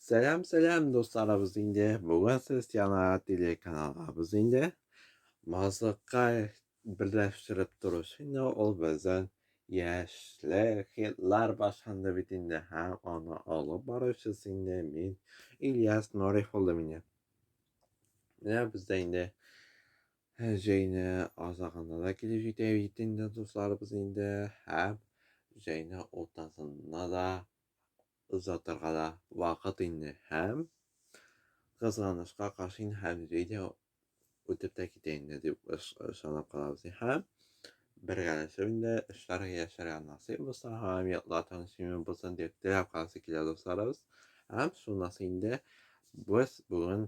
Сәлам, сәлам, дусларыбыз инде. Бүген сез яңа телеканалыбыз инде. Мазыкка берләштереп торучы инде ул безнең яшьлек хитлар башланды бит инде. Һәм аны алып баручысы инде мин, Ильяс Нуриев булдым инде. Менә бездә инде җәйне азагында да килеп җитә бит инде, дусларыбыз инде. Һәм җәйне уртасында да озатырга да вакыт инде һәм кызганычка каршы инде һәм җәй дә үтеп тә китә инде дип ышанып калабыз. Һәм бергәләшеп инде эшләргә яшәргә насыйп булса һәм ятлар сөйме булсын дип теләп каласы килә, дусларыбыз. Һәм шуннан инде без бүген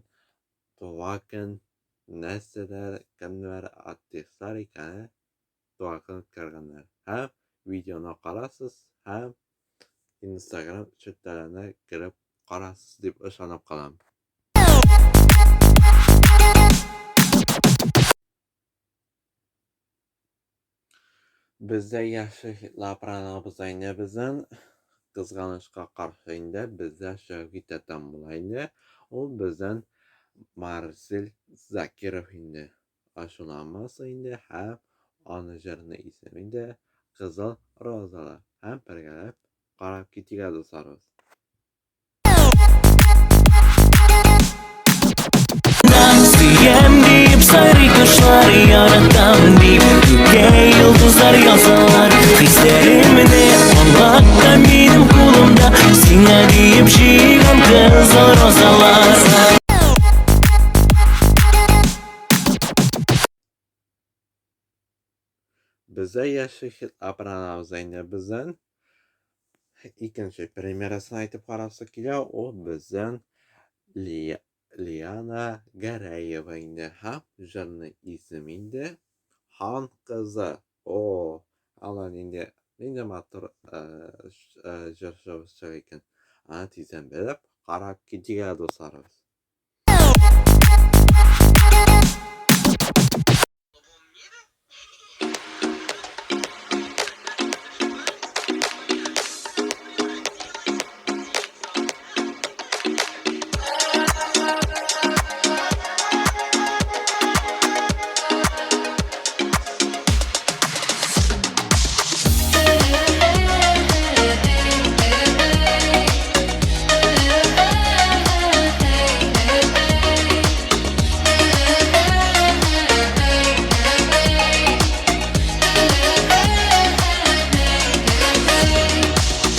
туган көн нәрсәләр, кемнәр артистлар икәне туган көн үткәргәннәр. Һәм видеоны карасыз һәм Инстаграм челтәренә кереп карасыз дип ышанып калам. Бездә яхшы хитлар программабызда инде безнең кызганычка каршы инде бездә чыгып китә була инде. Ул бездән Марсель Закиров инде. Ачуланмас инде һәм аны җырны исеме инде Кызыл розалар һәм бергәләп карап китик әле, дусларыбыз. Сөям дип сайрый кошлар, яратам дип күккә йолдызлар язалар. Хисләремне аңлат та минем кулымда сиңа диеп җыйган кызыл розалар. Бездә яшь хит апранабыз инде безнең икенче премьерасын әйтеп карасы килә, ул безнең Лиана Гәрәева инде һәм җырның исеме инде Хан кызы. О, алар инде нинди матур җырчыбыз чыга икән. Аны тиздән белеп, карап китик әле, дусларыбыз.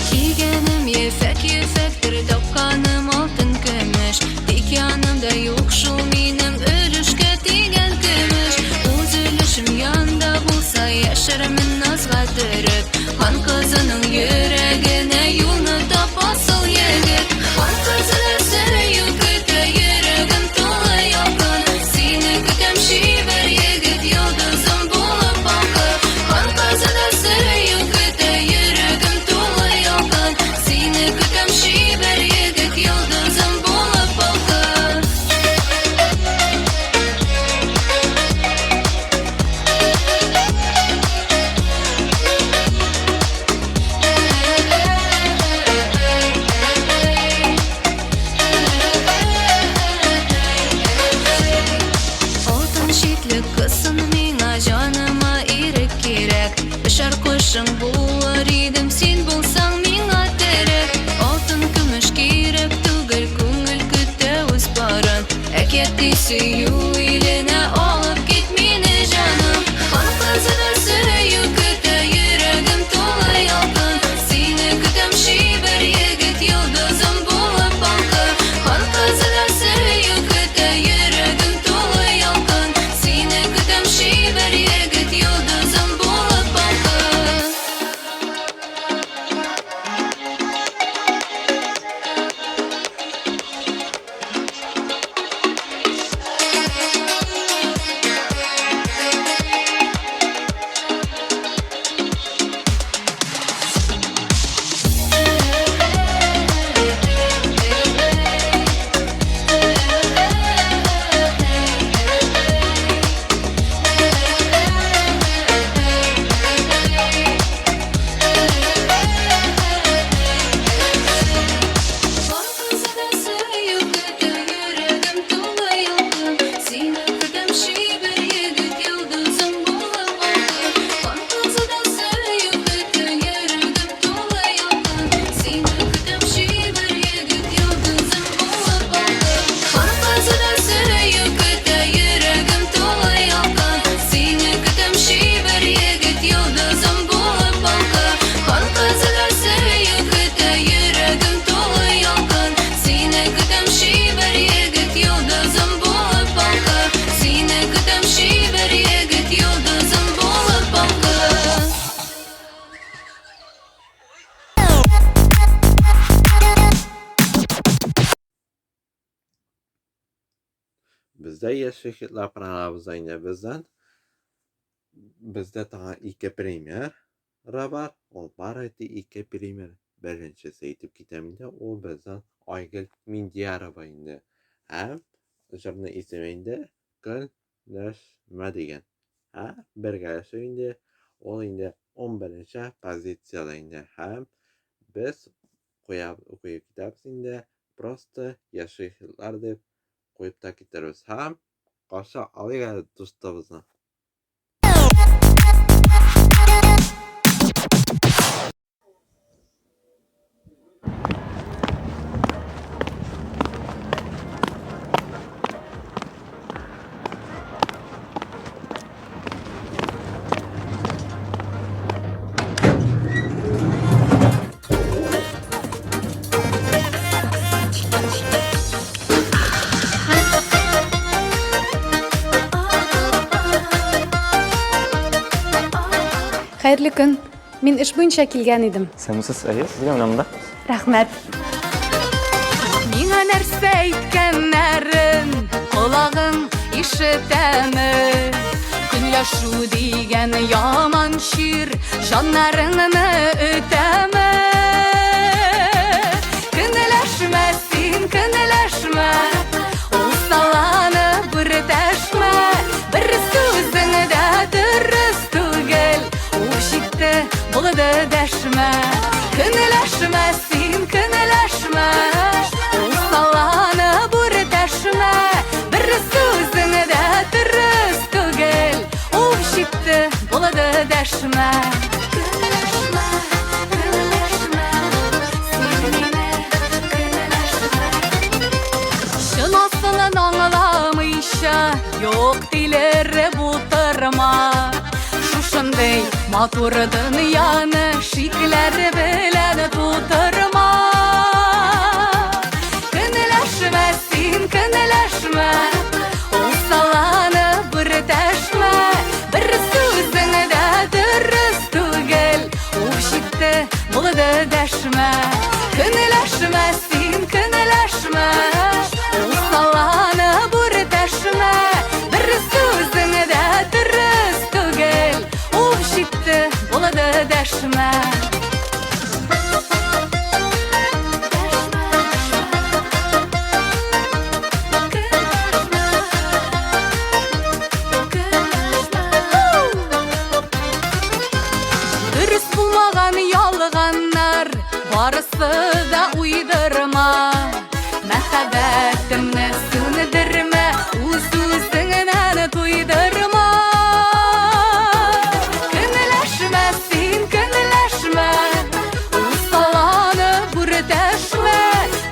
Кигәнем ефәк ефәктер, тапканым алтын көмеш. Тик янымда юк шул минем өлешкә тигән көмеш. Үз өлешем янда булса, яшәрмен назга төреп. Хан кызының йөрәгенә юлны тапа асыл егет. Хан кызы сөю көтә, йөрәгем тулы ялкын. Сине көтәм, чибәр егет, йолдызым булып балкып. Хан кызы сөю көтә, йөрәгем тулы ялкын. Сине көтәм, чибәр егет, йолдызым булып балкып. Алтын читлек кызсын миңа, җаныма ирек кирәк. Очар кошың булыр идем, син булсаң миңа терәк. Алтын көмеш кирәк түгел, күңел көтә үз парын. Әкияти сөю иленә алып кит мине, җаным. Хан кызы да сөю көтә, йөрәгем тулы ялкын. Сине көтәм, чибәр егет, йолдызым булып балкып. Хан кызы да сөю көтә, йөрәгем тулы ялкын. Сине көтәм, чибәр егет, йолдызым булып балкып. Бездә яшел хитлар программабызда инде бездән бездә тагын ике премьера бар. Ул бары тик ике премьер. Беренчесе әйтеп китәм инде, ул бездән Айгөл Миндиярова инде. Һәм җырның исеме инде Көнләшмә дигән. Ә бергәләшеп инде ул инде 11 позициядә инде. Һәм без куя куеп китәбез инде, просто яшел хитлар дип куеп та китербез. Һәм каршы алыйк әле дустыбызны. Хәерле көн. Мин эш буенча килгән идем. Сәмсез, әйе, сезгә менә монда. Рәхмәт. Миңа нәрсә әйткәннәрен колагың ишетәме? Көнләшү дигән яман чир җаннарыңны өтәме? Көнләшмә син, көнләшмә, усалланып үртәшмә, бер сүзең дә дөрес түгел, ук җитте, булды дәшмә. Көнләшмә син, көнләшмә, усалланып үртәшмә, бер сүзең дә дөрес түгел, ук җитте, булды дәшмә. Көнләшмә, көнләшмә, син мине көнләшмә. Чын асылын аңламыйча, юк тилереп утырма. Шушындый матур дөньяны шикләр белән тутырма. Көнләшмә син, көнләшмә, усалланып үртәшмә, бер сүзең дә дөрес түгел, ук җитте, булды дәшмә. Көнләшмә син, көнләшмә, усалланып үртәшмә, бер сүзең дә дөрес түгел, ук җитте, булды дәшмә. Дөрес булмаган ялганнар, барысы да уйдырма. Мәхәббәтемне сүндермә, үз-үзеңнән туйдырма. Көнләшмә син, көнләшмә, усалланып үртәшмә,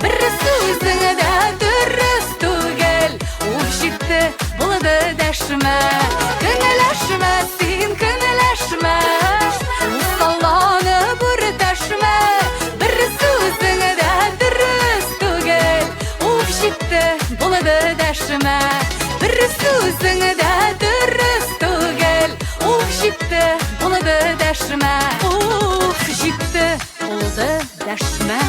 бер сүзең дә дөрес түгел, ук җитте, булды дәшмә. Көнләшмә син, көнләшмә, усалланып үртәшмә, бер сүзең дә дөрес түгел, ук җитте, булды дәшмә. Бер сүзең дә дөрес түгел, ук җитте, булды дәшмә. Ук җитте, булды дәшмә.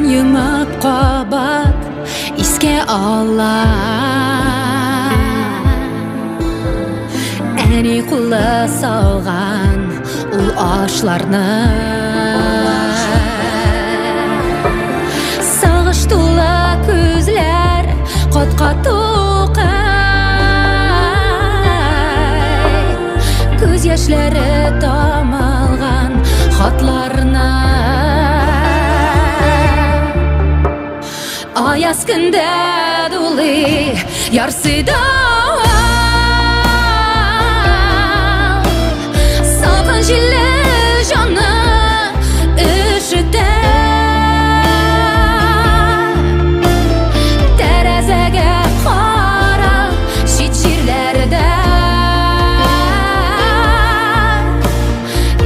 Күзен йомып кабат искә ала. Әни кулы салган ул ашларны. Сагыш тулы күзләр кат-кат тукай. Күз яшьләре тамалган хатларны. Аяз көндә дулый ярсый давыл. Салкын җилле җанны өшетә. Тәрәзәгә кара чит җирләрдә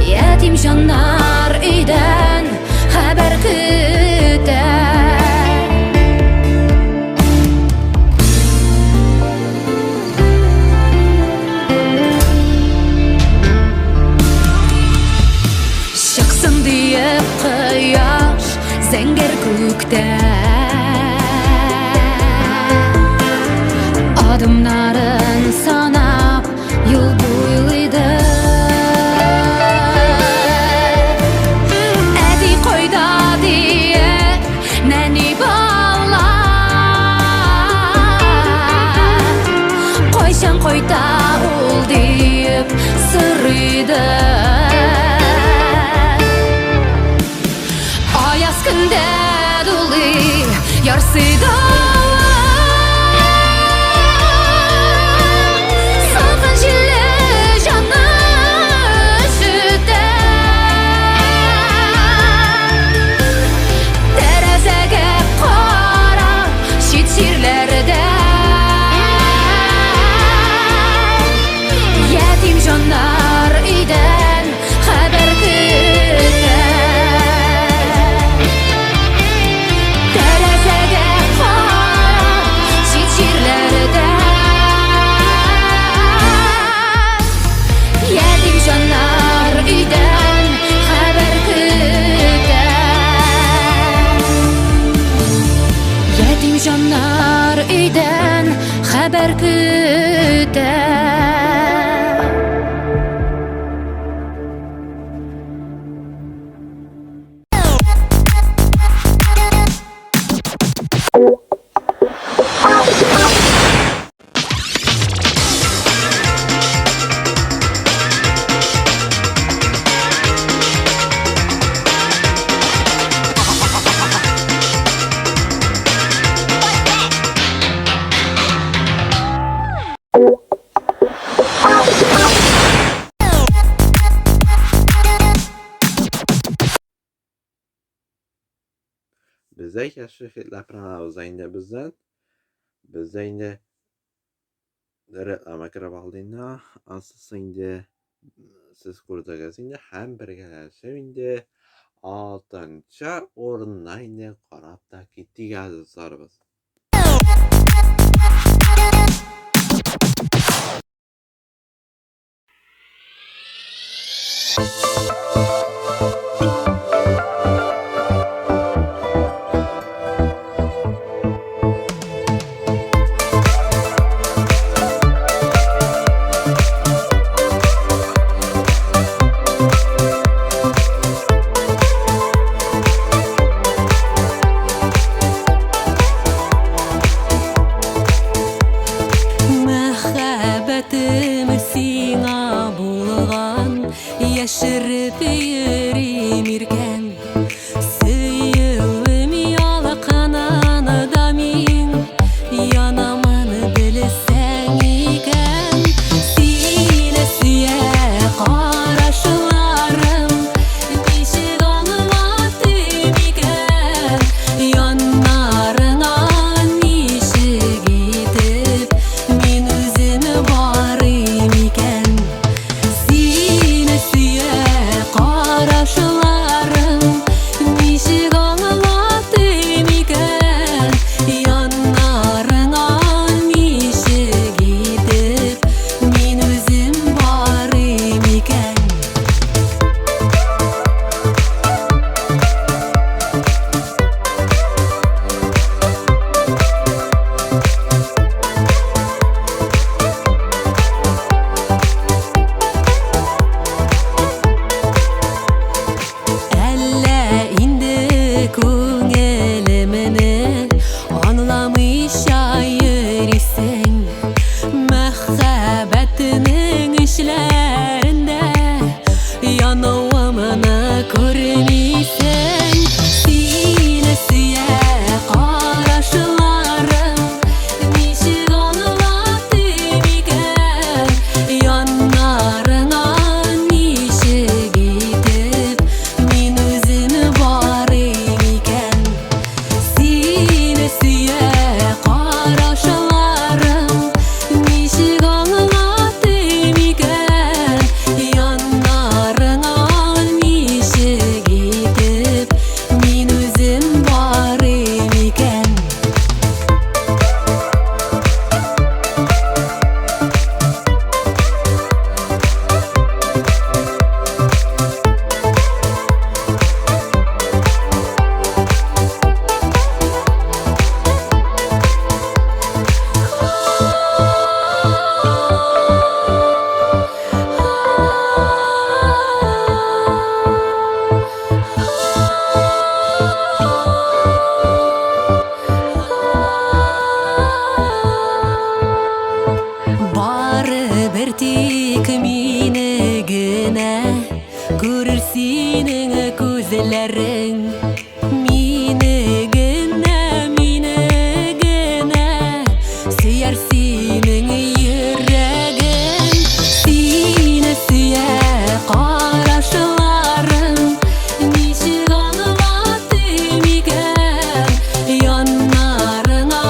Ятим җаннар өйдән хәбәр көтә. Чыксын диеп кояш зәңгәр күктә. Адымнарын санап юл буйлыйды. Әти кайда диеп нәни бала. Кайчан кайта ул диеп сорыйды. Аяз көндә дулый ярсый давыл. Салкын җилле җанны өшетә. Тәрәзәгә кара чит җирләрдә Ятим җаннар өйдән хәбәр көтә. Тәрәзәгә кара чит җирләрдә Ятим җаннар өйдән хәбәр көтә. Ятим җаннар өйдән хәбәр көтә. Бездә яшел хитлар программабызда инде бездән бездә инде реклама кереп алды инде. Ансы инде сез күрдегез инде һәм бергәләшеп инде алтынчы урынна инде карап та киттек әле дусларыбыз. Мәхәббәтем сиңа булган, яшереп йөрим иркәм. Сөюем ялкынын да мин янамын белсәң икән. Сине сөя карашларым, ничек аңлатыйм икән? Яннарыңа ничек итеп мин үзем барыйм икән? Сине сөя карашларым, ничек аңлатыйм икән? Яннарыңа ничек итеп мин үзем барыйм икән? Күрмисең, сине сөя карашларым. Ничек аңлатыйм икән, яннарыңа ничек итеп мин үзем барыйм икән? Сине сөя карашларым, ничек аңлатыйм икән, яннарыңа ничек итеп мин үзем барыйм икән? Барыбер тик мине генә күрер синең күзләрең. Мине генә, мине генә сөяр синең йөрәгең. Сине сөя карашларым, ничек аңлатыйм икән, яннарыңа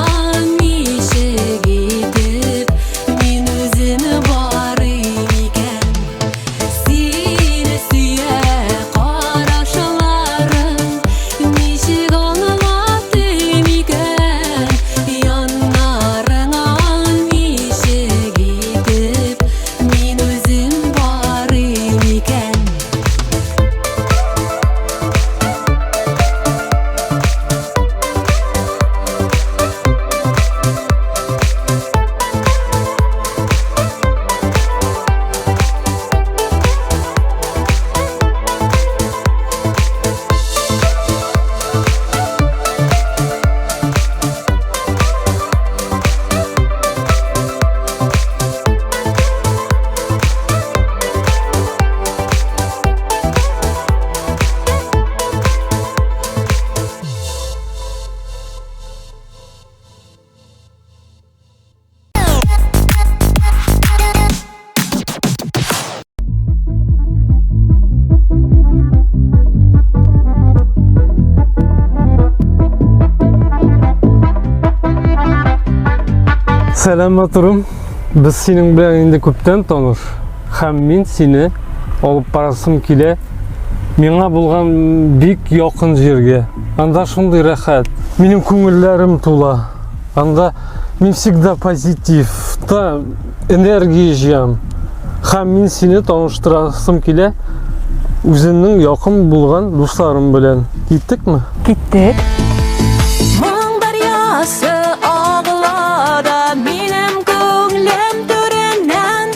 ничек итеп мин үзем барыйм икән? Сине сөя карашларым, ничек аңлатыйм икән, яннарыңа ничек итеп мин үзем барыйм икән? Сәлам, матурым. Без синең белән инде күптән таныш. Һәм мин сине алып барасым килә. Миңа булган бик якын җиргә. Анда шундый рәхәт. Минем күңелләрем тула. Анда мин всегда позитивта, энергия җыям. Һәм мин сине таныштырасым килә үземнең якын булган дусларым белән. Киттекме? Киттек. Моң дәрьясы агыла да минем күңлем түреннән.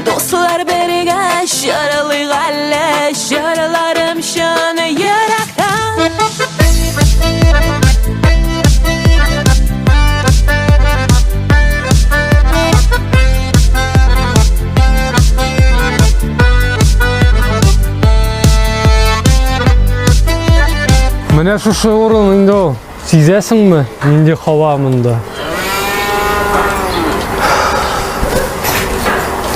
Дуслар бергә җырлыйк әле, җырларым чын йөрәктән. Менә шушы урын инде ул. Сизәсеңме, нинди һава монда?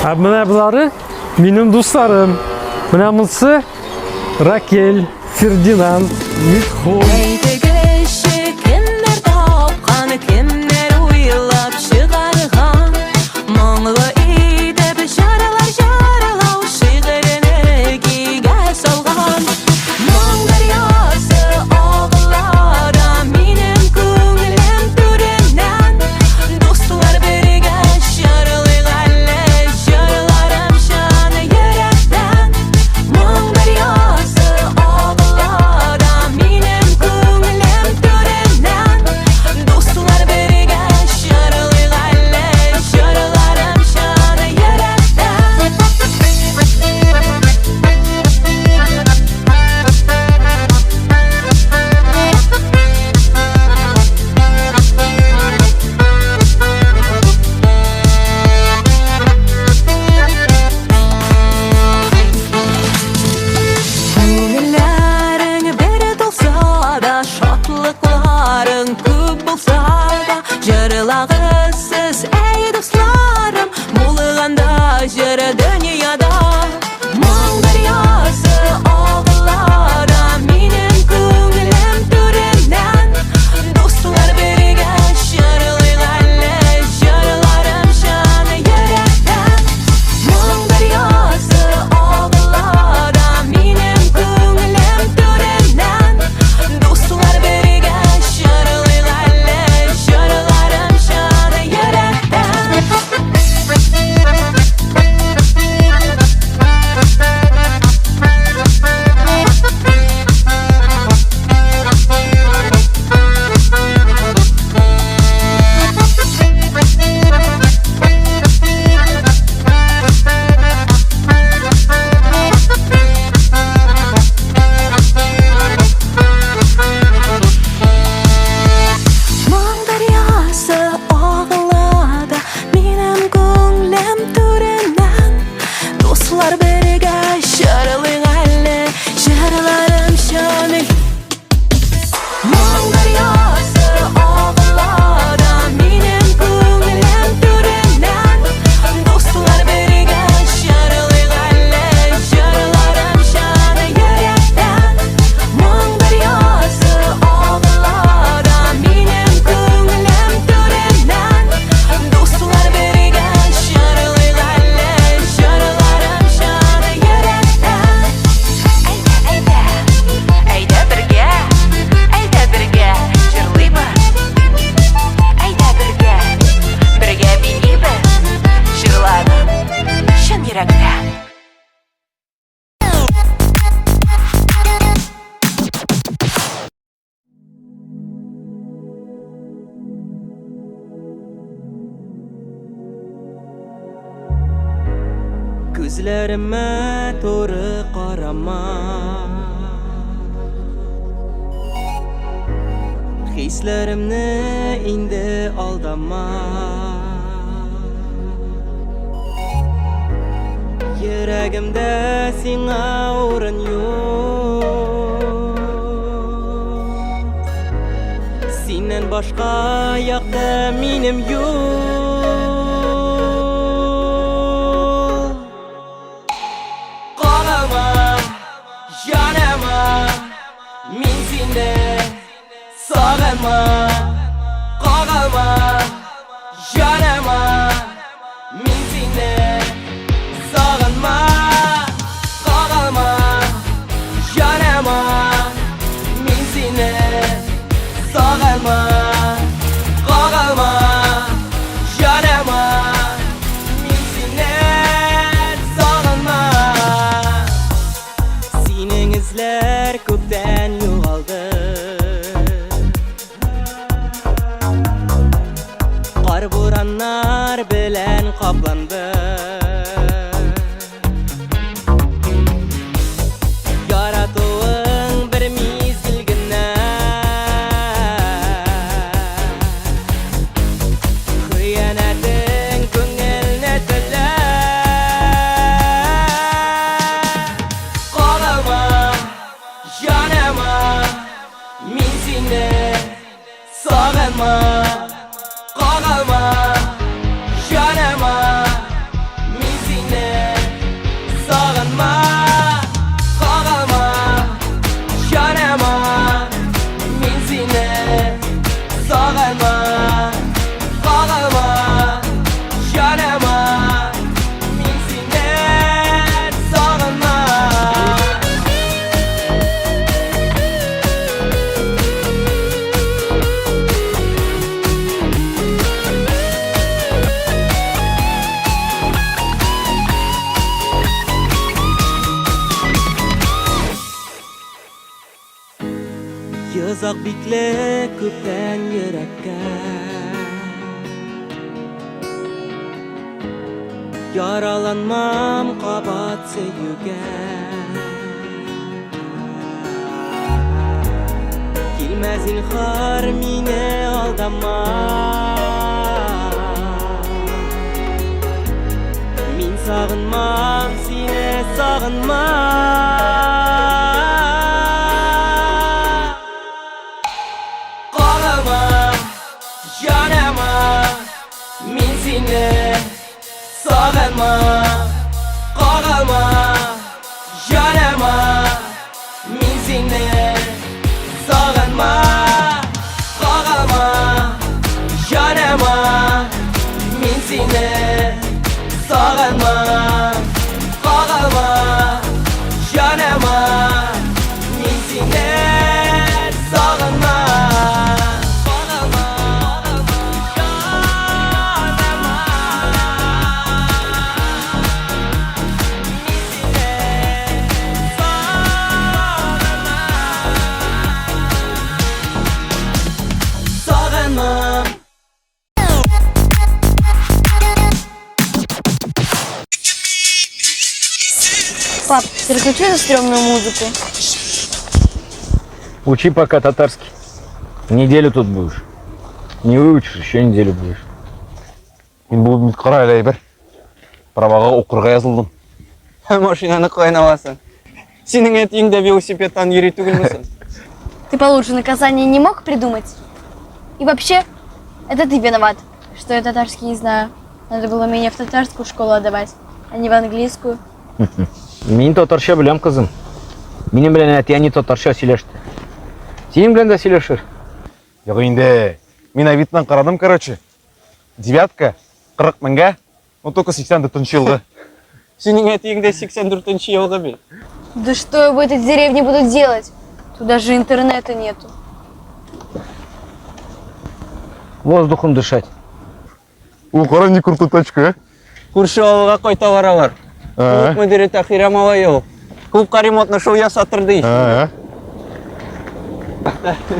Ә менә болары минем дусларым. Менә монысы Ракель, Фердинанд, Митхун. Әйтегезче, кемнәр тапкан, кемнәр уйлап чыгарган? Моңлы итеп җырлар җырлау шигырен көйгә салган. Моң дәрьясы агыла да минем күңелем түреннән. Дуслар бергә җырлыйк әле, җырларым чын йөрәктән. Моң дәрьясы агыла да минем Күзләремә туры карама. Хисләремне инде алдама. Йөрәгемдә сиңа урын юк. Синнән башка якты минем юл. Карама, янама, мин сине сагынма. Карама, янама, мин сине сагынма. Карама, янама, мин сине сагынма. Карама, янама, мин сине сагынма. Синең эзләр күптән югалды. Кар бураннар белән капланды. Яратуың бер мизгел генә. Хыянәтең күңелне телә. Карама, янама, мин сине сагынма. Карама, янама, мин сине сагынма. Карама, янама, мин сине сагынма. Карама, янама, мин сине сагынма. Йозак бикле күптән йөрәккә. Яраланмам кабат сөюгә. Килмә, зинһар, мине алдама. Мин сагынмам сине, сагынма. Карама, янама, мин сине сагынма. Карама, янама, мин сине сагынма. Карама, янама, мин сине сагынма. Карама, янама, мин сине сагынма. Карама, янама, мин сине сагынма. Сагынма. Пап, переключи на стрёмную музыку. Учи пока татарский. Неделю тут будешь. Не выучишь, еще неделю будешь. Мин бүген бит кара әле бер. Правага укырга язылдым. Машинаны каян аласың? Синең әтиең дә велосипедтан йөри түгелме? Ты получше наказание не мог придумать? И вообще, это ты виноват, что я татарский не знаю. Надо было меня в татарскую школу отдавать, а не в английскую. Мин татарча беләм, кызым. Минем белән әти-әни татарча сөйләште. Синең белән дә сөйләшер. Юк инде. Мин Авитодан карадым, короче. Девятка 40 меңгә, но только 84 елгы. Синең әтиең дә 84 елгы бит. Да что я в этой деревне буду делать? Тут даже интернета нету. Воздухом дышать. О, кара нинди крутой тачка, а? Күрше авылга кайта баралар. Клуб мөдире Таһир малае ул. Клубка ремонтны шул ясатыр ди. А,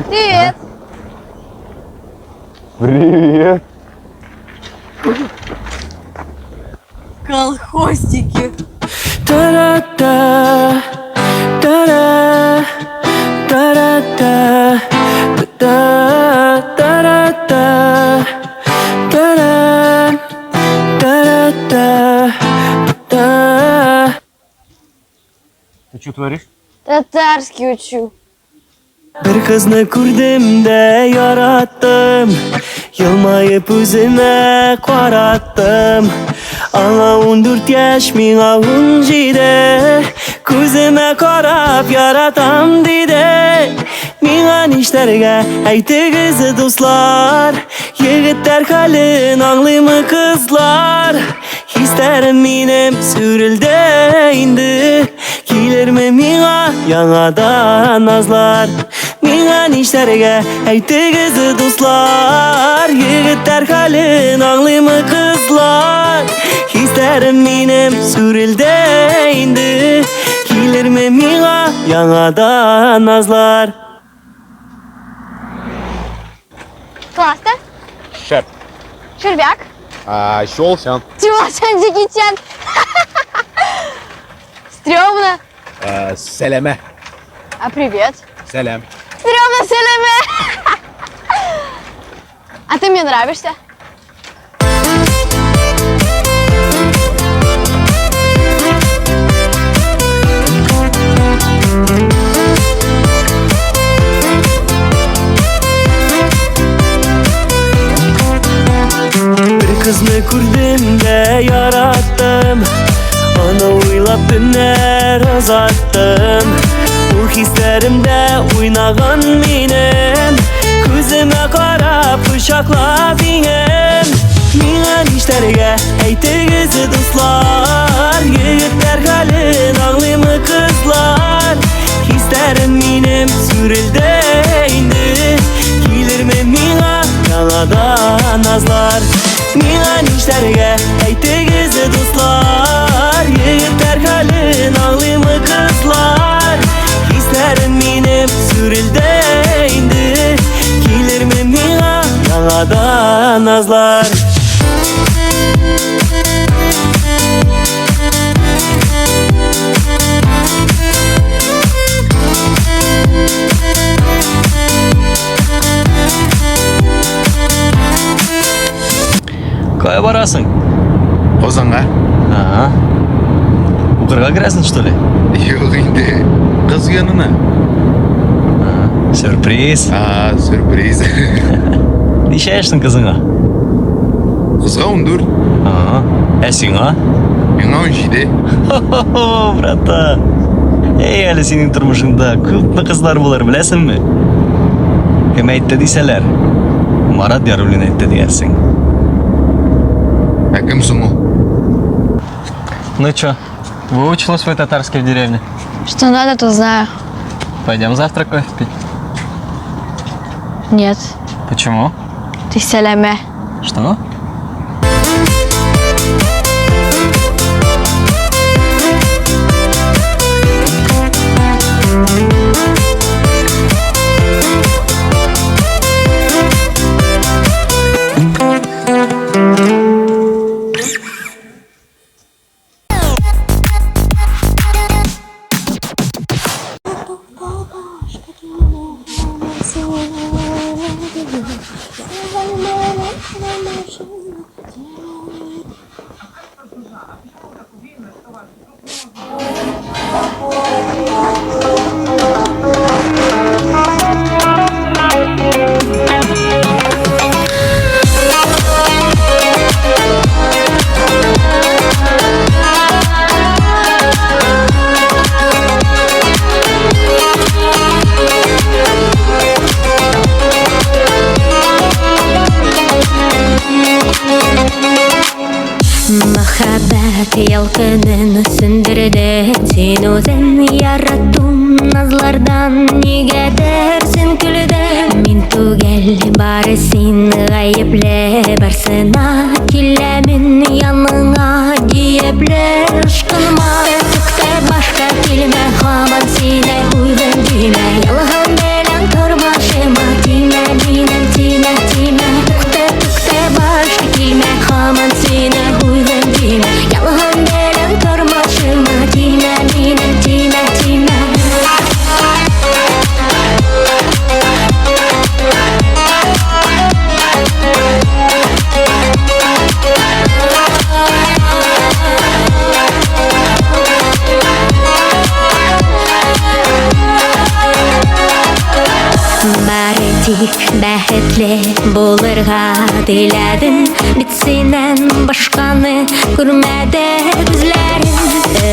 Привет! Привет. Колхозники! Та-да-да, та-да, та-да-да, та-да, та-да-да, та-да, та-да-да, та. Ты что творишь? Татарский учу. Бер кызны күрдем дә яраттым, Елмаеп үземә караттым. Аңа 14 яшь, миңа 17. Күземә карап яратам диде. Миңа нишләргә, әйтегез, дуслар? Егетләр хәлен аңлыймы кызлар? Хисләрем минем сүрелде инде. Килерме миңа яңадан назлар? Миңа нишләргә, әйтегез, дуслар? Егетләр хәлен аңлыймы кызлар? Хисләрем минем сүрелде инде. Килерме миңа яңадан назлар? Классно. Шәп. Червяк. А, Чолчан. Чувашан Джеки Чан. Стрёмно. Сәләмә. А привет. Сәлам. Стрёмно, сәләмә. А ты мне нравишься. Бер кызны күрдем дә яраттым, Аны уйлап төннәр озаттым. Ул хисләремдә уйнаган минем, Күземә карап кочаклап иңем. Миңа нишләргә, әйтегез, дуслар? Егетләр хәлен аңлыймы кызлар? Хисләрем минем сүрелде инде. Килерме миңа яңадан назлар? Миңа нишләргә, әйтегез, дуслар? Егетләр хәлен аңлыймы кызлар? Хисләрем минем сүрелде инде. Килерме миңа яңадан назлар? Кая барасың? Казанга. Ага. Укырга керәсең, что ли? Юк инде. Кыз янына. Сюрприз. А, сюрприз. Ничә яшьсең кызыңа? Кызга 14. Ага. Ә сиңа? Миңа 17. Хо-хо, братан. Эй, әле синең тормышыңда күпме кызлар булыр, беләсеңме? Кем әйтте дисәләр, Марат Яруллин әйтте диярсең. Ә кем соң ул? Ну чё, выучила свой татарский в деревне? Что надо, то знаю. Пойдем завтра кофе пить. Нет. Почему? Ты сәләмә. Что? Мәхәббәт ялкынын сүндерде. Син үзең ярату назлардан нигәдер син көлдең. Мин түгел, бары син гаепле. Барсына киләмен яныңа диепле. Ышкынма, тукта, башка килмә, һаман сине уйлыйм димә. Ялган белән тормышыма тимә, минем тимә, тимә. Тукта, тукта, башка килмә, һаман сине уйлыйм димә. Ялган белән тормышыма тимә. Тик бәхетле булырга теләдем Бит синнән башканы күрмәде күзләрем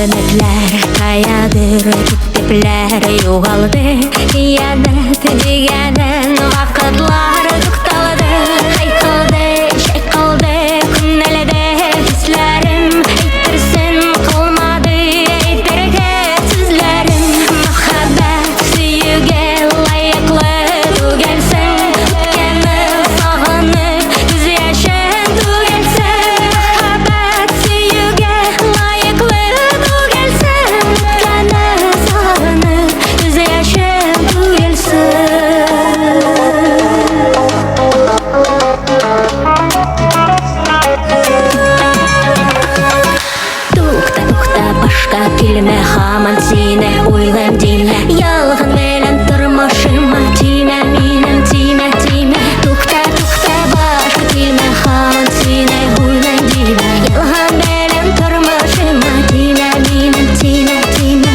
Өметләр каядыр киттепләр югалды Хыянәт дигәнен вакытлар тукталды Айкалды, чайкалды күңелдә хисләрем Әйтерсең калмады әйтергә сүзләрем Мәхәббәт сөюгә лаеклы түгелсең Үткәнне сагынып күз яшен түгелсең Мәхәббәт сөюгә лаеклы түгелсең Үткәнне сагынып күз яшен түгелсең. Тукта, тукта, башка килмә, һаман сине уйлыйм димә. Ялган белән тормышыма тимә, минем тимә, тимә. Тукта, тукта, башка килмә, һаман сине уйлыйм димә. Ялган белән тормышыма тимә, минем тимә, тимә.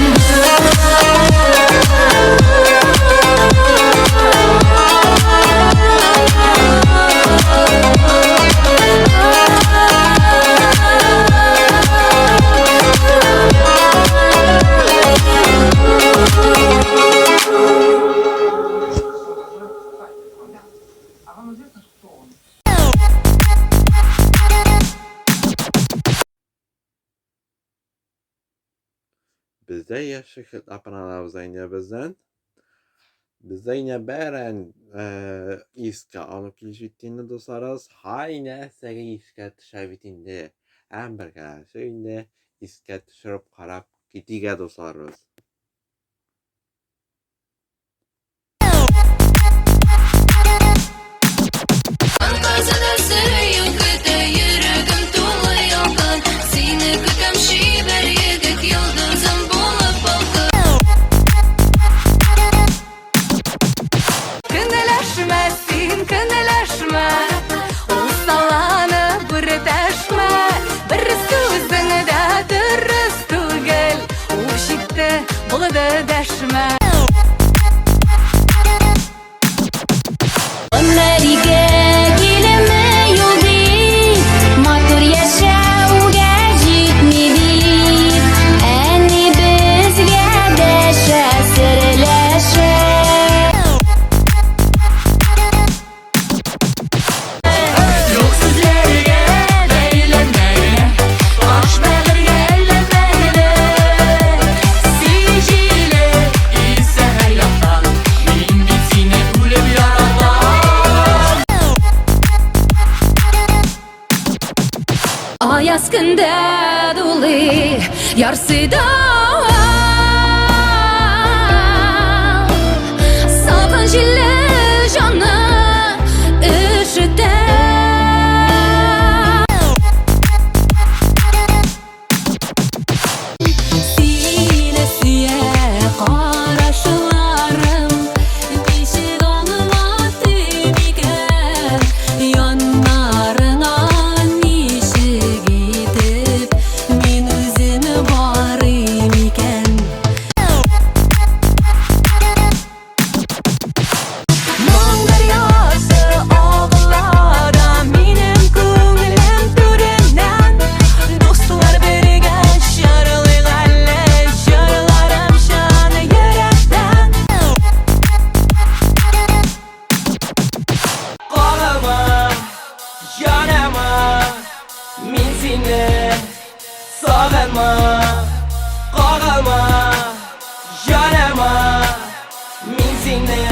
Бездә яшь апаналарыбыз инде бездән. Бездә инде бәрен искә алып килеп җитте инде дусларыбыз. Һай нәрсәгә искә төшә бит инде. Һәм бергәләшеп инде искә төшереп карап китик, дусларыбыз. Көнләшмә син, көнләшмә, усалланып үртәшмә, бер сүзең дә дөрес түгел, үч итте, булды дәшмә. Америка килеме юл дип, матур яшәүгә җитми дип, әни безгә дәшә, серләшә. Юк сүзләргә бәйләнмә генә, таш бәгырьгә әйләнмә генә. Син җиле исә һәр яктан, мин бит сине үлеп яратам. Аяз көндә дулый, ярсый да. Салкын җилле җанны өшетә. Сине сөя карашларым, ничек аңлатыйм икән, яннарыңа ничек итеп мин үзем барыйм икән. Моң дәрьясы агыла да минем күңелем түреннән. Дуслар бергә җырлыйк әле, җырларым чын йөрәктән. Кагылма, җаныма, мин сине сагынма. Кагылма, җаныма, мин сине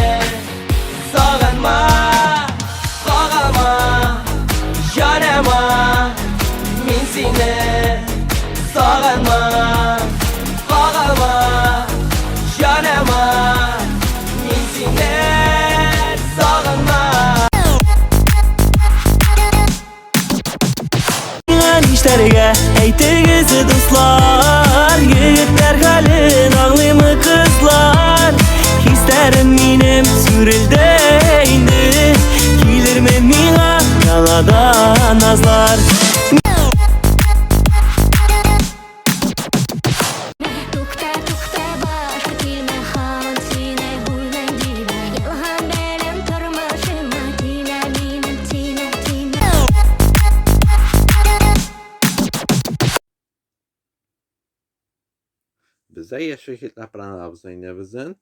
сагынма. Кагылма, җаныма, мин сине сагынма. Кагылма, җаныма, мин сине сагынма. Миңа нишләргә, әйтегез, дуслар? Егетләр хәлен аңлыймы кызлар? Хисләрем минем сүрелде инде. Килерме миңа яңадан назлар? Тукта, тукта, башка килмә, һаман сине уйлыйм димә. Ялган белән тормыш Бездә яшел хитлар программабызда инде безнең.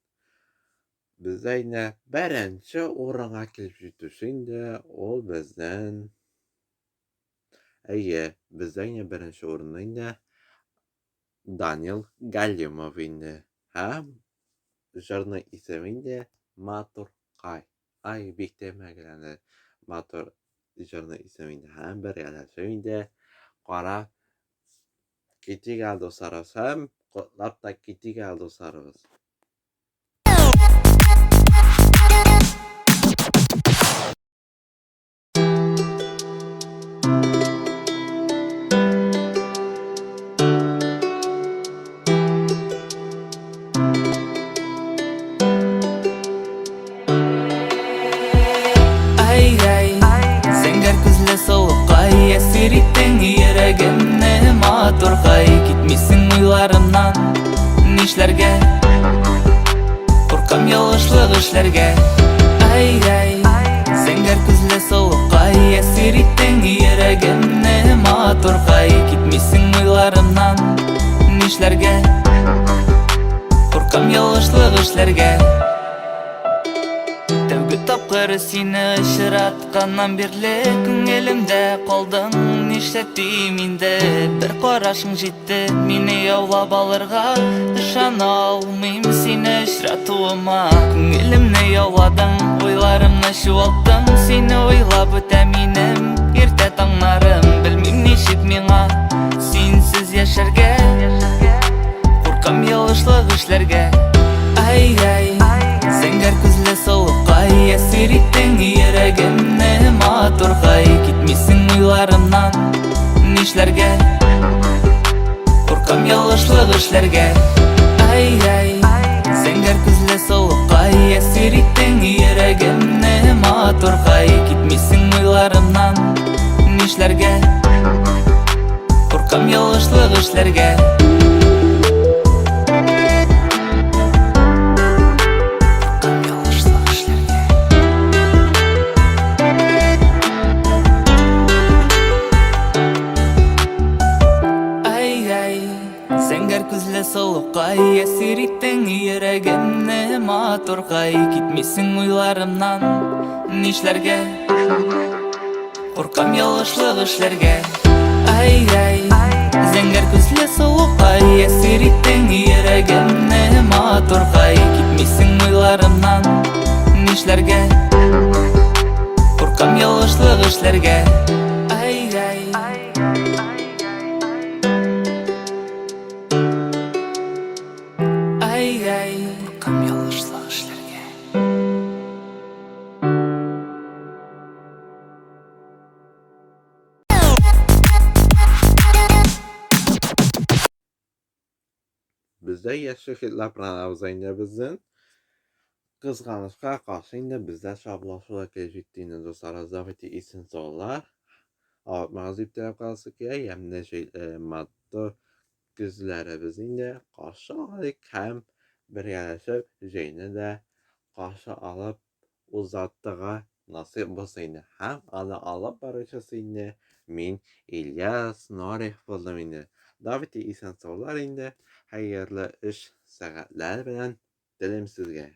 Бездә инде беренче урынга килеп җитүче инде ул безнең Әйе, бездә инде беренче урынны инде Данил Галимов инде. Һәм җырның исеме инде Матуркай. Ай, бик тә мәгәләне матур җырның исеме инде. Һәм бергәләшеп инде карап китик әле, дусларыбыз. Һәм котлап та китик әле, дусларыбыз. Ай-яй, зәңгәр күзле сылукай, әсир иттең йөрәгемне, матуркай, китмисең уйларымнан, нишләргә? Куркам ялгышлык эшләргә. Ай-яй, зәңгәр күзле сылукай, әсир иттең йөрәгемне, матуркай, китмисең уйларымнан, нишләргә? Куркам ялгышлык эшләргә. Тәүге тапкыр сине очратканнан бирле күңелемдә калдың. Нишләтим инде, бер карашың җитте мине яулап алырга. Ышана алмыйм сине очратуыма. Күңелемне яуладың, уйларымны чуалттың. Сине уйлап үтә минем иртә таңнарым. Белмим ничек миңа синсез яшәргә. Куркам ялгышлык эшләргә. Ай-яй, зәңгәр күзле сылукай, әсир иттең йөрәгемне, матуркай, китмисең уйларымнан, нишләргә? Куркам ялгышлык эшләргә. Ай-яй, зәңгәр күзле сылукай, әсир иттең йөрәгемне, матуркай, китмисең уйларымнан, нишләргә? Куркам ялгышлык эшләргә. Куркам ялгышлык эшләргә. Ай-яй, зәңгәр күзле сылукай, әсир иттең йөрәгемне, матуркай, китмисең уйларымнан, нишләргә? Куркам ялгышлык эшләргә. Ай-яй, зәңгәр күзле сылукай, әсир иттең йөрәгемне, матуркай, китмисең уйларымнан, нишләргә? Куркам ялгышлык эшләргә. Ай-яй. Ай-яй, куркам ялгышлык эшләргә. Бездә яшел хитлар программабыз инде безнең. Кызганычка каршы инде бездә шаблашу да килеп җитте инде, дуслар. Давайте исен саулар. Авыртмагыз дип теләп каласы килә. Ямьле матур көзләребез инде каршы алыйк һәм бергәләшеп җәйне дә каршы алып узатырга насыйп булсын инде. Һәм аны алып баручысы инде мин Ильяс Норих булдым инде. Давайте исән саулар инде. Хәерле эш сәгатьләр белән телим сезгә.